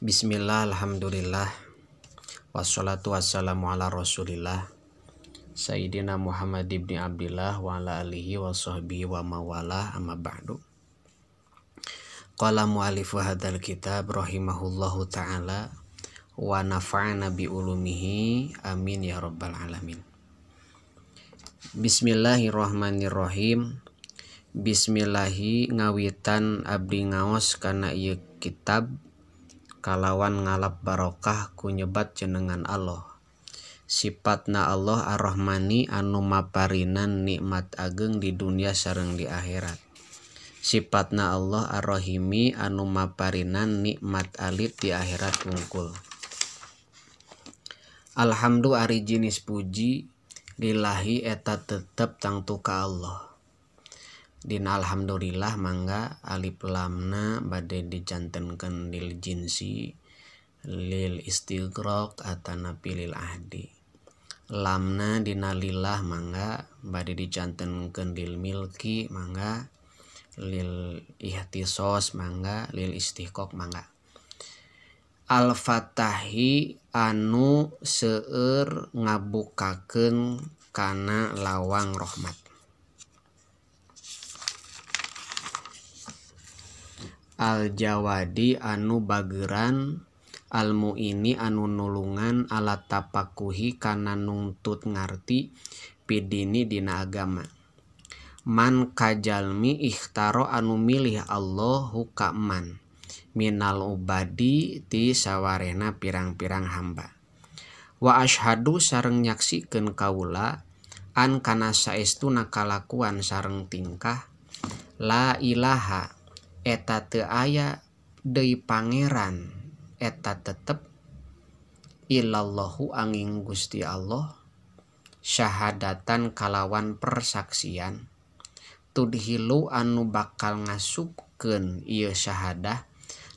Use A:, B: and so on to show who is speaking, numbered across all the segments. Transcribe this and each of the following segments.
A: Bismillah, alhamdulillah, wassalatu wassalamu ala rasulillah Sayyidina Muhammad ibni Abdillah wa ala alihi wa sahbihi wa mawalah, amma ba'du. Qala mu'alifu hadzal kitab rahimahullahu ta'ala wa nafa'ana bi ulumihi, amin ya rabbal alamin. Bismillahirrahmanirrahim. Bismillahi ngawitan abdi ngaos kana ieu kitab kalawan ngalap barokah ku nyebat jenengan Allah. Sifatna Allah Ar-Rahmani anu maparinan nikmat ageng di dunia sareng di akhirat. Sifatna Allah Ar-Rahimi anu maparinan nikmat alit di akhirat wungkul. Alhamdu ari jinis puji lillahi eta tetep tangtu ka Allah. Dina alhamdulillah mangga alif lamna bade dijantenkeun lil jinsi lil istighraq atanapi lil ahdi. Lamna dina lillah mangga bade dijantenkeun lil milki mangga, lil ihtisos mangga, lil istihqaq mangga. Al-Fatahi anu seueur ngabukakeun kana lawang rahmat. Al-Jawadi anu bageran, al-muini anu nulungan ala tapakuhi kana nungtut ngarti pidini dina agama. Man kajalmi ikhtaro anu milih Allahu ka man minal ubadi ti sawarehna pirang-pirang hamba. Wa asyhadu sareng nyaksikeun kaula an kana saestuna kalakuan sareng tingkah la ilaha eta teu aya deui pangeran eta tetep illallahu angin Gusti Allah syahadatan kalawan persaksian tudhilu anu bakal ngasupkeun ieu syahadah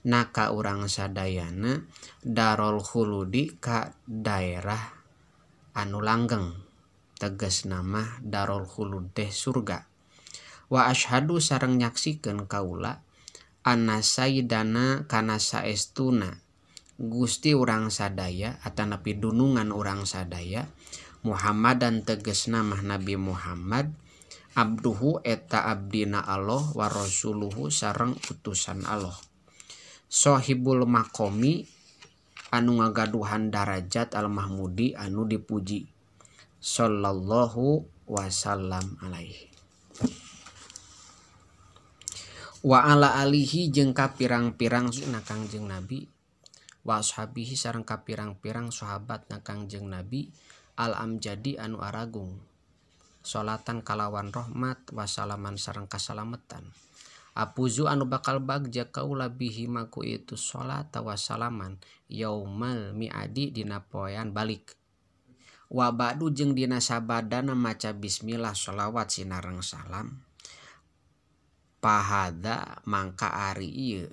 A: naka urang sadayana darul khuludi ka daerah anu langgeng, tegasna mah darul khulud teh surga. Wa asyhadu sareng nyaksikeun kaula anna sayyidana kana saestuna Gusti urang sadaya atanapi dunungan urang sadaya Muhammadan tegasna mah Nabi Muhammad abduhu eta abdina Allah wa rasuluhu sareng utusan Allah sohibul maqami anu ngagaduhan darajat al mahmudi anu dipuji sallallahu wasallam alaihi wa ala alihi jeung ka pirang-pirang na Kangjeng Nabi wa ashabihi sareng ka pirang-pirang sahabat na Kangjeng Nabi al amjadi anu aragung salatan kalawan rahmat wasalaman sareng kasalametan. Apuzu anu bakal bagja kaula bihi maku itu salat wasalaman yaumal miadi dina poean balik. Wa ba'du jeung dina sabadana maca bismillah sholawat sinareng salam. Pahada mangka ari ieu,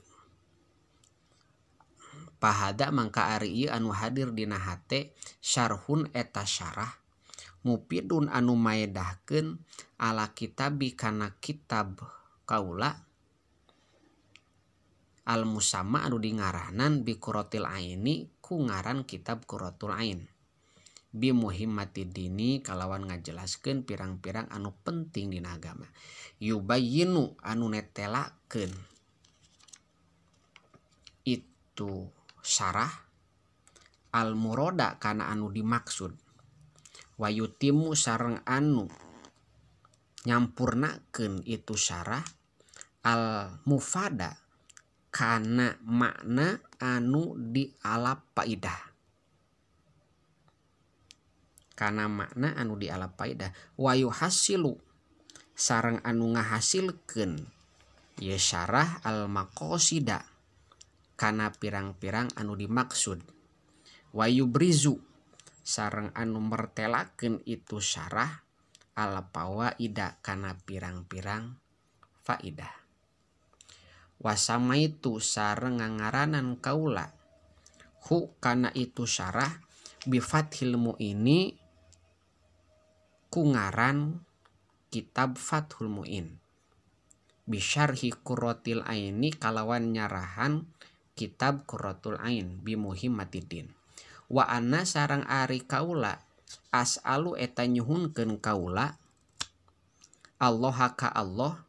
A: pahada mangka ari ieu anu hadir dina hate syarhun eta syarah mupidun anu maedahkeun ala kitabi kana kitab kaula al musamma anu dingaranan bi quratil aini ku ngaran kitab Quratul Ain bi muhimmati dini kalawan ngajelaskeun pirang-pirang anu penting dina agama yubayyinu anu netelakeun itu syarah al murada kana anu dimaksud wayutimu sareng anu nyampurnakeun itu syarah al mufada kana makna anu dialap faidah, kana makna anu dialap faidah wayu hasilu sareng anu ngahasilkeun ye syarah al maqasida kana pirang-pirang anu dimaksud wayu brizu sareng anu mertelakeun itu syarah al fawaida kana pirang-pirang faidah. Wasamaitu sareng ngangaranan kaula hu kana itu syarah bi fathil muini ku ngaran kitab Fathul Muin bisyarhi Qurratil Aini kalawan nyarahan kitab Qurratul Ain bi muhimmatiddin. Wa anna sareng ari kaula as'alu eta nyuhunkeun kaula Allah ka Allah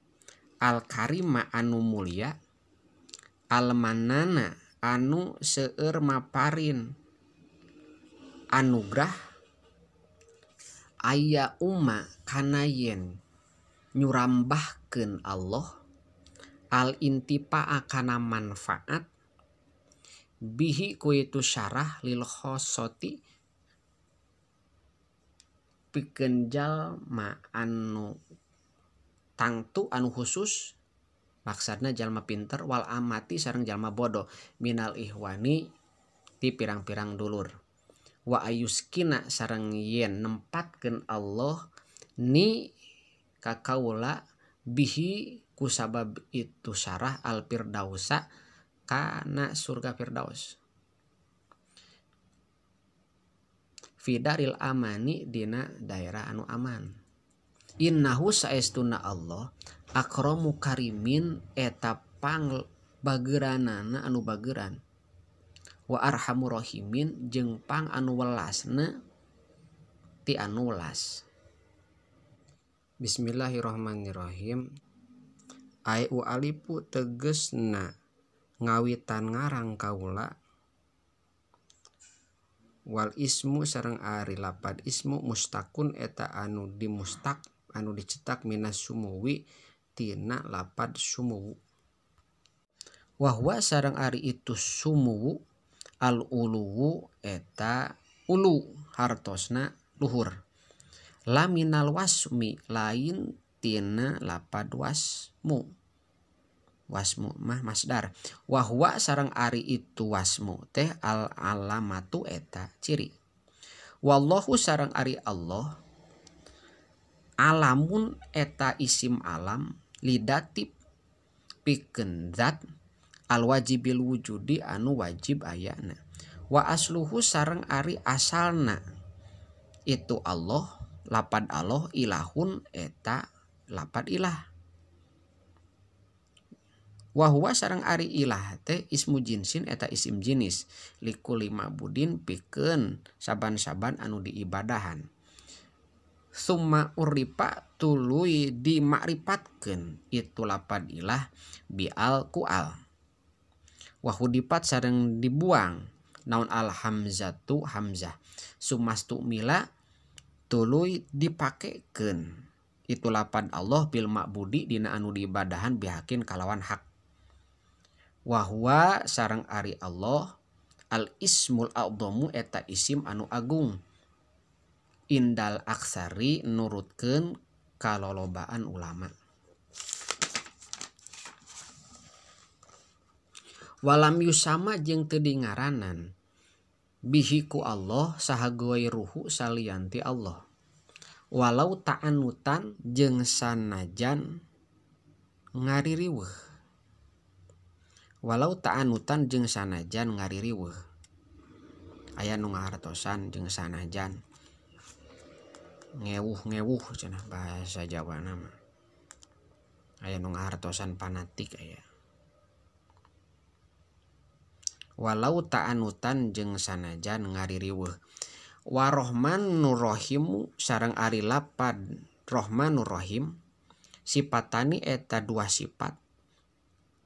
A: al-karima anu mulia al-manana anu seueur maparin anugrah aya umma kana yen nyurambahkeun Allah al-intifa'a kana manfaat bihi ku itu syarah lil khossati pikeun jalma anu tangtu anu khusus maksudna jalma pinter wal amati sareng jalma bodoh minal ihwani ti pirang-pirang dulur wa ayuskina sareng yen nempatkeun Allah ni ka kaula bihi ku sabab itu syarah al firdausa kana surga firdaus fidaril amani dina daerah anu aman. Innahu saestuna Allah akramu karimin eta pang bageranana anu bageran wa arhamur rahimin jeung pang anu welasna ti anu welas. Bismillahirrahmanirrahim. Ai u alipu tegesna ngawitan ngarang kaula wal ismu sareng ari lapad ismu mustakun eta anu dimustak anu dicetak minas sumuwi tina lapad sumuwu wahwa sareng ari itu sumuwu al uluwu eta ulu hartosna luhur laminal wasmi lain tina lapad wasmu wasmu mah masdar wahwa sareng ari itu wasmu teh al alamatu eta ciri wallahu sareng ari Allah alamun eta isim alam lidatib pikeun zat al wajibil wujudi anu wajib ayana wa asluhu sareng ari asalna itu Allah lapad Allah ilahun eta lapad ilah wahwa sareng ari ilah teh ismu jinsin eta isim jinis likuli ma'budin pikeun saban-saban anu diibadahan summa uripa tuluy dimakripatkeun itu lapad ilah bial kual wahudipat sareng dibuang naon al hamzatu hamzah sumastu mila tuluy dipakekeun itu lapad Allah bil ma'budi dina anu diibadahan bihakin kalawan hak wahwa sareng ari Allah al ismul a'dhamu eta isim anu agung indal aksari nurutkeun kalolobaan ulama walam yusama jeung teu dingaranan bihi ku Allah saha ruhu salianti Allah walau ta'anutan jeung sanajan ngaririweuh walau ta'anutan jeung sanajan ngaririweuh aya nu ngahartosan jeung sanajan ngewuh-ngewuh cenah bahasa Jawa nama aya nu ngahartosan fanatik aya walau ta'anutan jeung sanajan ngaririweuh warohmanur rahimu sareng ari lapad rohmanur rahim sipatani eta dua sifat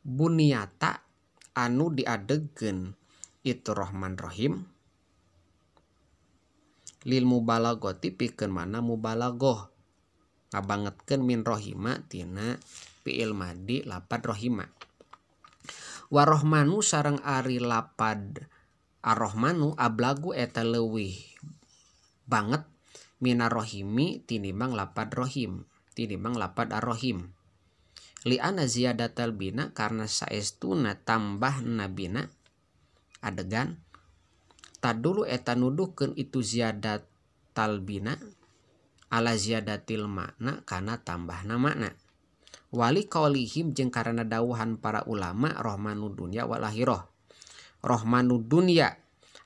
A: buniata anu diadegkeun itu Rahman Rahim lil mubalaghati pikeun mana mubalaghah ngabangetkeun min rohima tina fi'il madi lapad rohima warohmanu sareng ari lapad arrohmanu ablagu eta leuwih banget minarohimi tinimbang lapad rohim tinimbang lapad arrohim li'anna ziyadatal bina karena saestuna tambahna bina adegan tadulu eta nuduhkeun itu ziyadatal bina ala ziyadatil makna kana tambahna makna wali qaulihim jeung karena dawuhan para ulama rohmanu dunya wal akhirah rohmanu dunya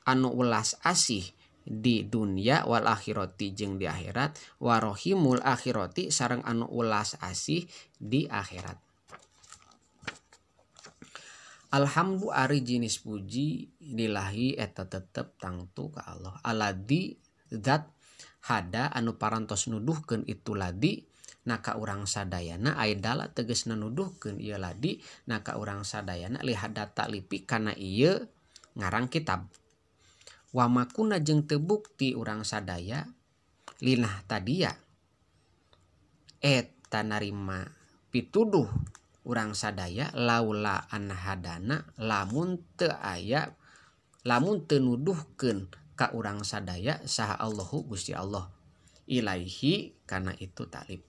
A: anu ulas asih di dunya wal akhirati jeung di akhirat warohimul akhirati sareng anu ulas asih di akhirat. Alhamdu ari jinis puji lillahi eta tetep tangtu ka Allah alladzi zat hada anu parantos nuduhkeun itu ladi na ka urang sadayana aidala tegasna nuduhkeun ieu ladi na ka urang sadayana lihada taklipi kana ieu ngarang kitab wa makuna jeung teu bukti urang sadaya linah tadia eta narima pituduh urang sadaya laula anhadana lamun teu aya lamun teu nuduhkeun ka urang sadaya saha Allahu Gusti Allah ilaihi kana itu talib.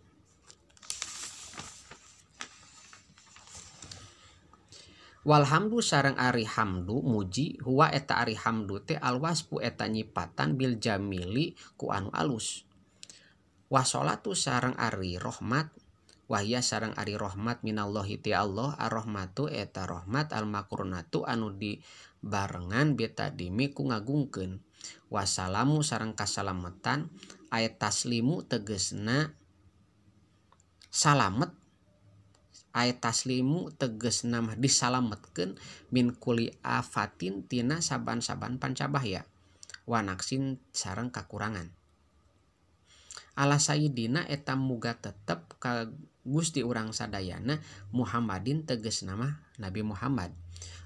A: Walhamdu sareng ari hamdu muji huwa eta ari hamdu teh alwasfu eta nyipatan bil jamili ku anu alus. Wassalatu sareng ari rahmat wahya sareng ari rahmat minallahi ti Allah arrahmatu eta rahmat almakrunatu anu dibarengan bitadimi ku ngagungkeun. Wassalamu sareng kasalametan ayat taslimu tegesna salamet ayat taslimu tegesna mah disalametkeun min kuli afatin tina saban-saban pancabahya wanaksin sareng kakurangan. Ala sayyidina eta muga tetep ka Gusti urang sadayana Muhammadin tegesna mah Nabi Muhammad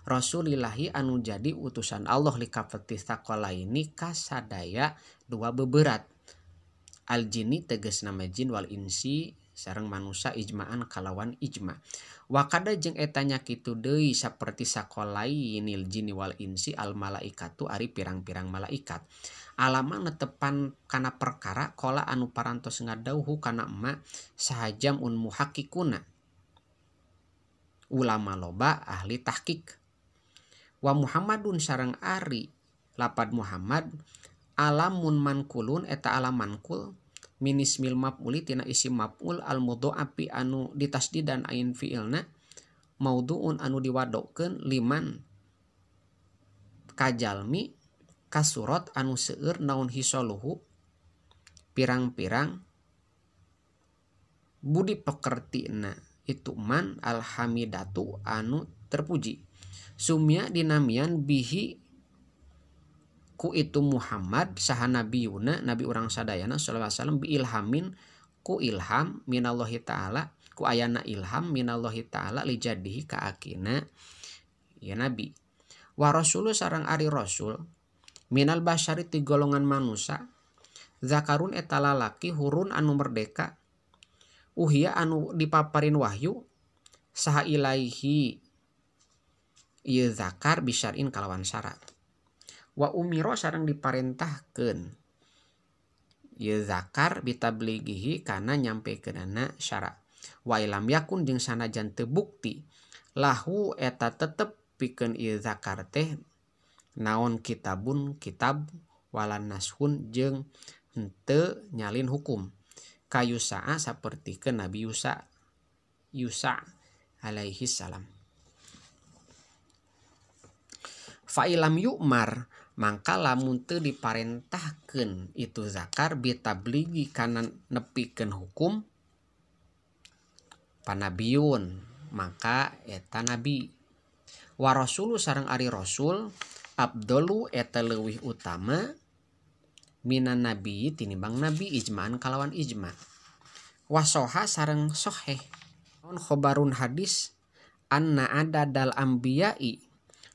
A: Rasulillahi anu jadi utusan Allah likafati tsaqalaini kasadaya dua beberat al jinni tegesna mah jin wal insi sareng manusia ijma'an kalawan ijma. Wakada jeung eta nya kitu deui saperti sakolainil jinni wal insi al malaikatu ari pirang-pirang malaikat. Alama netepan kana perkara kola anu parantos ngadauhu kana emak sahajam un muhakkikuna. Ulama loba ahli tahqiq. Wa Muhammadun sareng ari lapad Muhammad alamun mankulun eta alam mankul minismil maf'uli tina isim maf'ul al mudha'afi anu ditasdidan ain fi'ilna maudhu'un anu diwadokeun liman kajalmi kasurot anu seueur naon hisoluhu pirang-pirang budi pekertina itu man alhamidatu anu terpuji sumia dinamian bihi ku itu Muhammad saha nabiyuna nabi urang sadayana sallallahu alaihi wasallam bi ilhamin ku ilham minallahi taala ku ayana ilham minallahi taala li jadihi ka akina ya nabi wa rasulu sareng ari rasul minal basyari ti golongan manusia zakarun eta lalaki hurun anu merdeka uhia anu dipaparin wahyu saha ilaihi ieu zakar bisyar'in kalawan syarat wa umiro sareng diparentahkeun ieu zakar bitablighihi kana nyampekeunana syara wa ilam yakun jeung sanajan teu bukti lahu eta tetep pikeun ieu zakar teh naon kitabun kitab wala nashun jeung henteu nyalin hukum kayusaa sapertikeun Nabi Yusa Yusa alaihi salam. Fa ilam yu'mar mangka lamun teu diparentahkeun itu zakar bitablighi kana nepikeun hukum panabiyun maka eta nabi wa rasulu sareng ari rasul abdolu eta leuwih utama minan nabi tinimbang nabi ijma'an kalawan ijma wasoha sareng soheh khobarun hadis anna adadal anbiya'i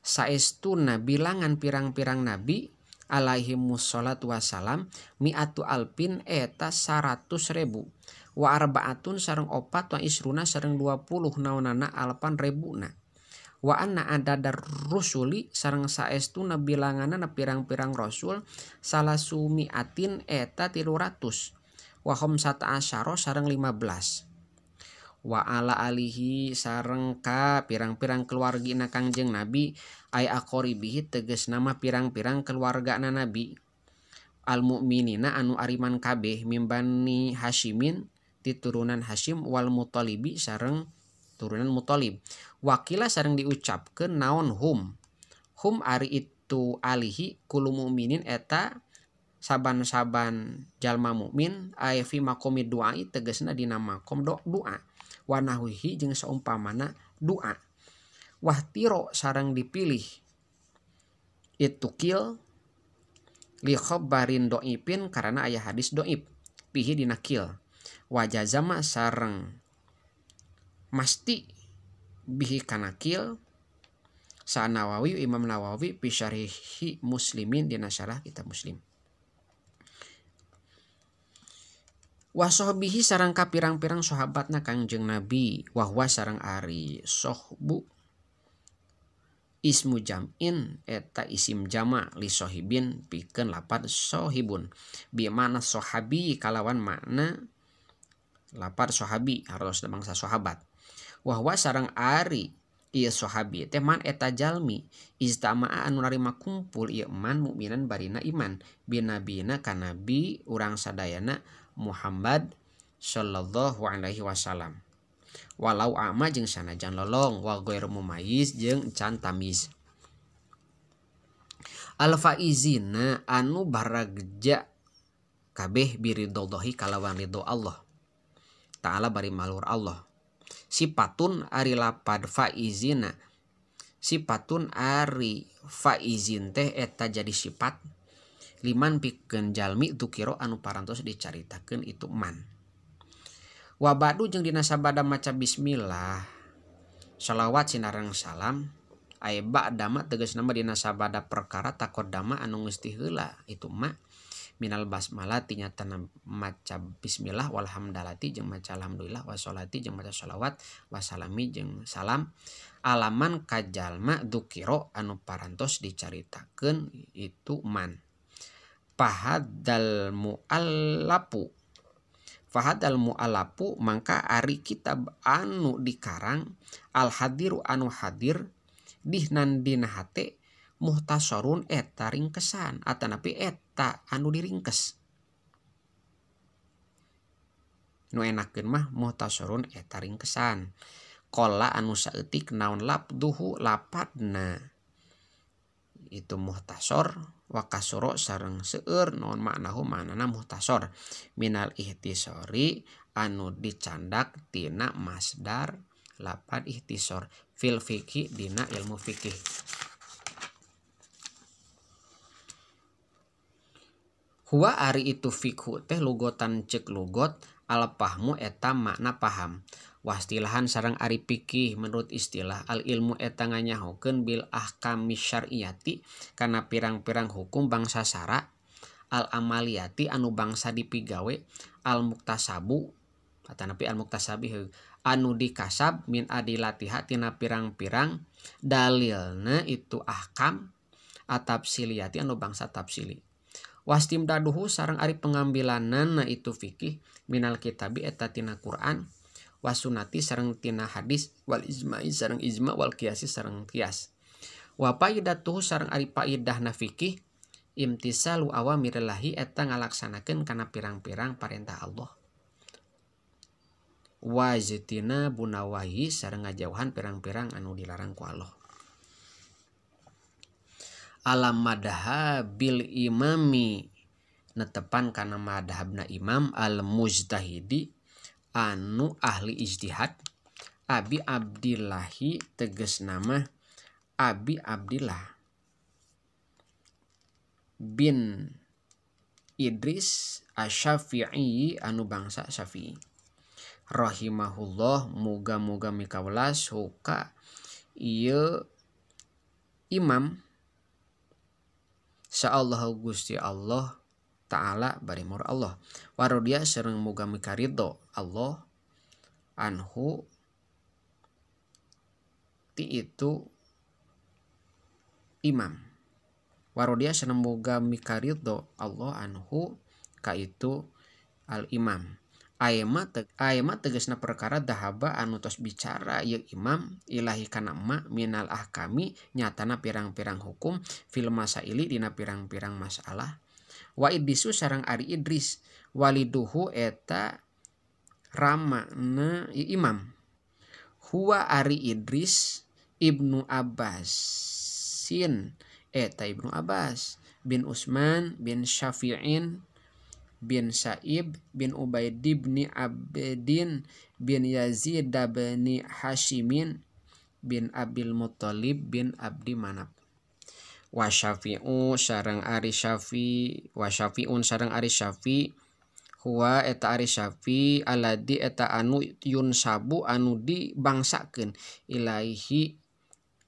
A: saestuna bilangan pirang-pirang nabi alaihi musholatu wassalam mi'atu alpin eta 100.000 wa arbaatun sareng opat wa isruna sareng 20 naonana alpan rebuna wa anna adadar rusuli sareng saestuna bilanganana pirang-pirang rasul salasumiatin eta 300 wa khamsata asyara sareng 15 wa ala alihi sareng ka pirang-pirang keluargina Kangjeng Nabi ay aqoribihi tegas nama pirang-pirang keluargana Nabi al mukminina anu ariman kabeh mimbani Hasyimin ti turunan Hasyim wal Muttalibi sareng turunan Muttalib wakila sareng diucapkeun naon hum hum ari itu alihi kulu mukminin eta saban-saban jalma mukmin ay fi maqami du'ai tegasna dina maqam doa wanahuhi jeung saumpamana doa Wahtiro sareng dipilih itu kil li khabarin do'ipin karena aya hadis do'ip pihi dina kil wajazama sareng masti bihi kana kil sa Nawawi Imam Nawawi fi syarhi Muslimin dina syarah kitab Muslim. Wa sahbihi sareng kapirang-pirang sahabatna Kangjeng Nabi wa huwa sareng ari sohbu ismu jam'in eta isim jama li sohibin pikeun lapad sohibun bi mana sohabi kalawan makna lapad sohabi hartos bangsa sahabat wa huwa sareng ari ieu sohabi teh man eta jalmi istama'a anu narima kumpul ieu man mukminan barina iman binabina ka nabi urang sadayana Muhammad sallallahu alaihi wasallam walau ama jeung sanajan lolong wa ghairu mumayyiz jeung can tamiz. Al faizina anu baragja kabeh biridhollahi kalawan ridho Allah ta'ala bari malur Allah. Sipatun ari lapad faizina sipatun ari faizin teh eta jadi sifat liman pikeun jalmi tukiro anu parantos dicaritakeun itu man. Wabadu jeung dina sabada maca bismillah shalawat sinareng salam aya ba'dama tegasna mah dina sabada perkara taqaddama anu geus ti heula itu ma minal basmalah tinyatana maca bismillah walhamdalati jeung maca alhamdulillah washolati jeung maca shalawat wasalami jeung salam alaman ka jalma dukiro anu parantos dicaritakeun itu man. Fahadal mu'allapu fahadal mu'allapu mangka ari kitab anu dikarang al hadiru anu hadir dihnan dina hate muhtasorun eta ringkesan atanapi eta anu diringkes nu enakeun mah muhtasorun eta ringkesan qala anu saeutik naon labduhu lapadna itu muhtasor wa kasuro sareng seueur naon maknahu maknana muhtasor minal ihtisori anu dicandak tina masdar lapad ihtisor fil fikih dina ilmu fikih. Huwa ari itu fikhu teh lugotan cek lugot al pahmu eta makna paham wastilahan sareng ari fikih menurut istilah al ilmu eta nganyahokeun bil ahkami syar'iyati kana pirang-pirang hukum bangsa sara al amaliyati anu bangsa dipigawe al muktasabu atanapi al muktasabi anu dikasab min adilatiha tina pirang-pirang dalilna itu ahkam atafsiliyati anu bangsa tafsili wastimdaduhu sareng ari pengambilanana itu fikih minal kitabi eta tina Quran wasunati sareng tina hadis wal ijma'i sareng ijma wal qiyasi sareng qiyas wa faidatuhu sareng ari faidahna fikih imtisalu awamirillahi eta ngalaksanakeun kana pirang-pirang parentah Allah wajtina bunawahi sareng ngajauhan pirang-pirang anu dilarang ku Allah. Alam madhabil imami netepan kana madhabna imam al mujtahidi anu ahli ijtihad Abi Abdillahi tegas nama Abi Abdillah bin Idris Asy-Syafi'i anu bangsa Syafi'i rahimahullah muga-muga mikawelas huka ieu imam saallahu Gusti Allah ta'ala bari mur Allah warodia sareng muga mikaridho Allah anhu ti itu imam warodia sareng muga mikaridho Allah anhu ka itu al imam Aema tegasna perkara dahaba anu tos bicara ieu imam ilahi kana ma minal ahkami nyatana pirang-pirang hukum fil masaili dina pirang-pirang masalah wa idrisu sareng ari Idris waliduhu eta ramana imam huwa ari Idris ibnu Abbasin eta ibnu Abbas bin Utsman bin Syafi'in bin Sa'ib bin Ubaid bin Abdin bin Yazid bin Hashimin bin Abil Muttalib bin Abdi Manaf. Wa Syafi'u sareng ari Syafi wa Syafi'un sareng ari Syafi huwa eta ari Syafi aladi eta anu yunsabu anu dibangsakeun ilaihi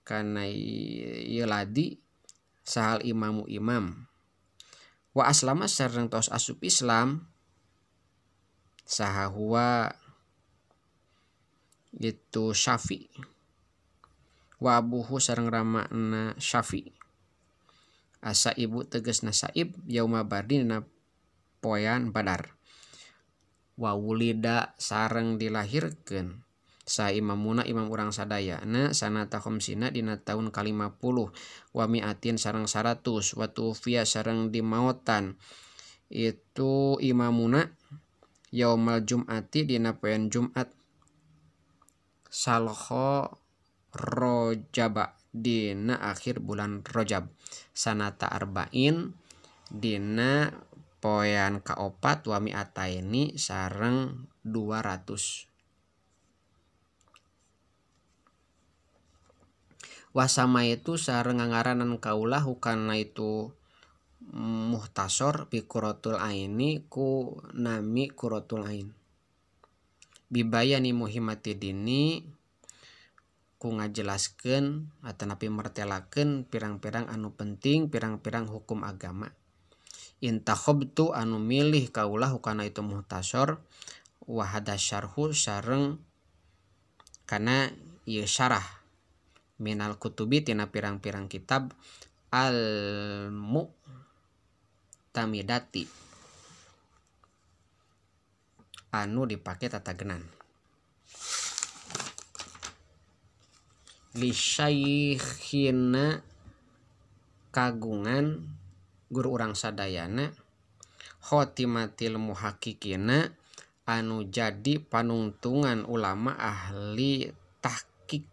A: kana ieu ladi sahal imamu imam wa aslama sareng tos asup Islam saha huwa itu Syafi wa abuhu sareng ramana Syafi asa ibu tegasna saib yauma badin na poean Badar wa wulida sareng dilahirkeun sa imamuna imam urang sadayana sanata khamsina dina taun ka-50 wa mi'atin sareng 100 wa tufiya sareng dimaotan itu imamuna yaumal jum'ati dina poean Jumat salho rojaba dina akhir bulan Rojab sanata arba'in dina poean kaopat wa mi'ataini sareng 200 wasama itu sareng ngangaranan kaulah hukana itu muhtasor bi quratul aini ku nami quratul ain bibayani muhimmati dini ku ngajelaskeun atanapi mertelakeun pirang-pirang anu penting pirang-pirang hukum agama intakhobtu anu milih kaulah hukana itu muhtasor wa hada syarhu sareng kana ieu syarah minal kutubi tina pirang-pirang kitab al mu'tamidati anu dipake tatagenan li syaikhina kagungan guru urang sadayana khotimatil muhaqqiqina anu jadi panungtungan ulama ahli tahqiq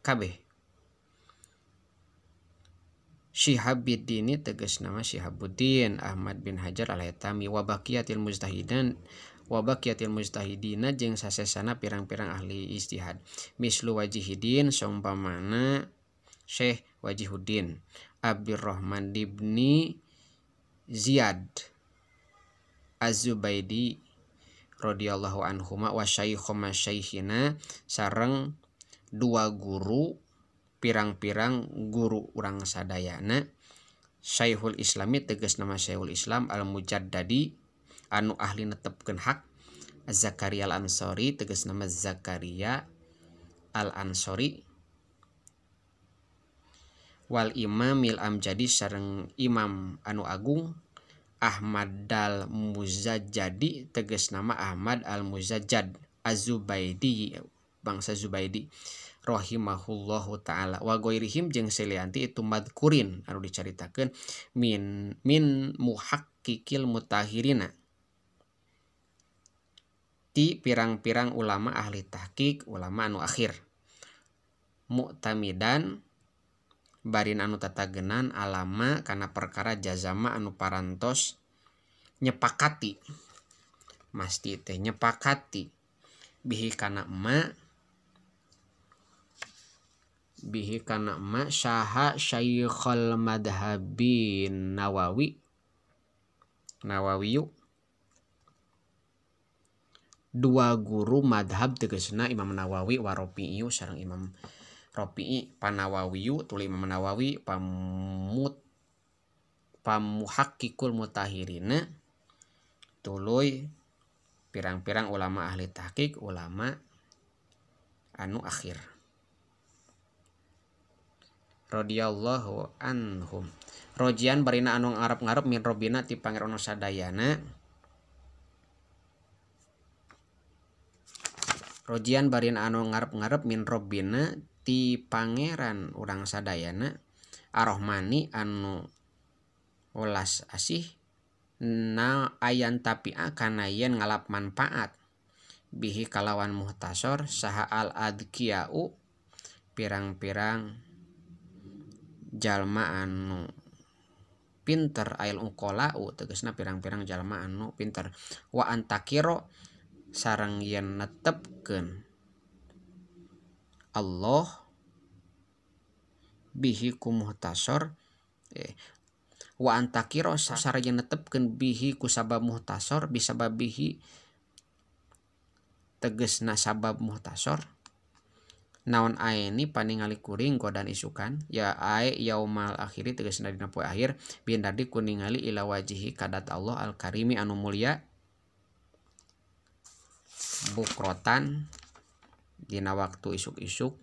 A: kabeh Syihabuddin tegas nama Syihabuddin Ahmad bin Hajar Al-Haytami wa baqiyatil mujtahidin wa baqiyatil mujtahidina jeung sasesana pirang-pirang ahli ijtihad mislu wajihidin saumpamana Syekh Wajihuddin Abdurrahman ibni Ziyad Az-Zubaidi radhiyallahu anhuma wa syaikh masyaikhina sareng dua guru pirang-pirang guru urang sadayana Syekhul Islami tegas nama Syekhul Islam Al-Mujaddadi anu ahli netepkeun hak Zakaria Al-Ansori tegas nama Zakaria Al-Ansori wal imamil amjadi sareng imam anu agung Ahmad Al-Muzajjadi tegas nama Ahmad Al-Muzajjad Az-Zubaidi bangsa Zubaidi rahimahullahu taala wa ghairihim jeung salianti itu madkurin anu dicaritakeun min muhaqqiqil mutahhirina ti pirang-pirang ulama ahli tahqiq ulama anu akhir mu'tamidan barin anu tatagenan alama kana perkara jazama anu parantos nyepakati masti teh nyepakati bihi kana ma saha Syekhul Madhabin Nawawi Nawawiyu dua guru madhab tegasna Imam Nawawi wa Rafi'i sareng Imam Rafi'i Panawawiyu tuluy Imam Nawawi pamuhaqqiqul mutahhirina tuluy pirang-pirang ulama ahli tahqiq ulama anu akhir radhiyallahu anhum rojian barina anu ngarep-ngarep min robina ti pangeran sadayana rojian barina anu ngarep-ngarep min robina ti pangeran urang sadayana Ar-Rahmani anu welas asih na ayan tapi kana yen ngalap manfaat bihi kalawan muhtasor saha al adkiyau pirang-pirang jalma anu pinter ail uqalau tegasna pirang-pirang jalma anu pinter wa antakiro sareng yen netepkeun Allah bihi ku muhtasor wa antakiro sareng netepkeun bihi ku sabab muhtasor bisababihi tegesna sabab muhtasor naon aeni paningali kuring godan isukan ya ae yaumal akhiri tegesna dina poe akhir bin dadi kuningali ila wajihi kadat Allah al karimi anu mulia bukrotan dina waktu isuk-isuk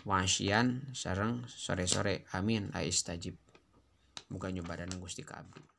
A: wasian sareng sore-sore amin aistajib muga nyubadan Gusti ka abdi.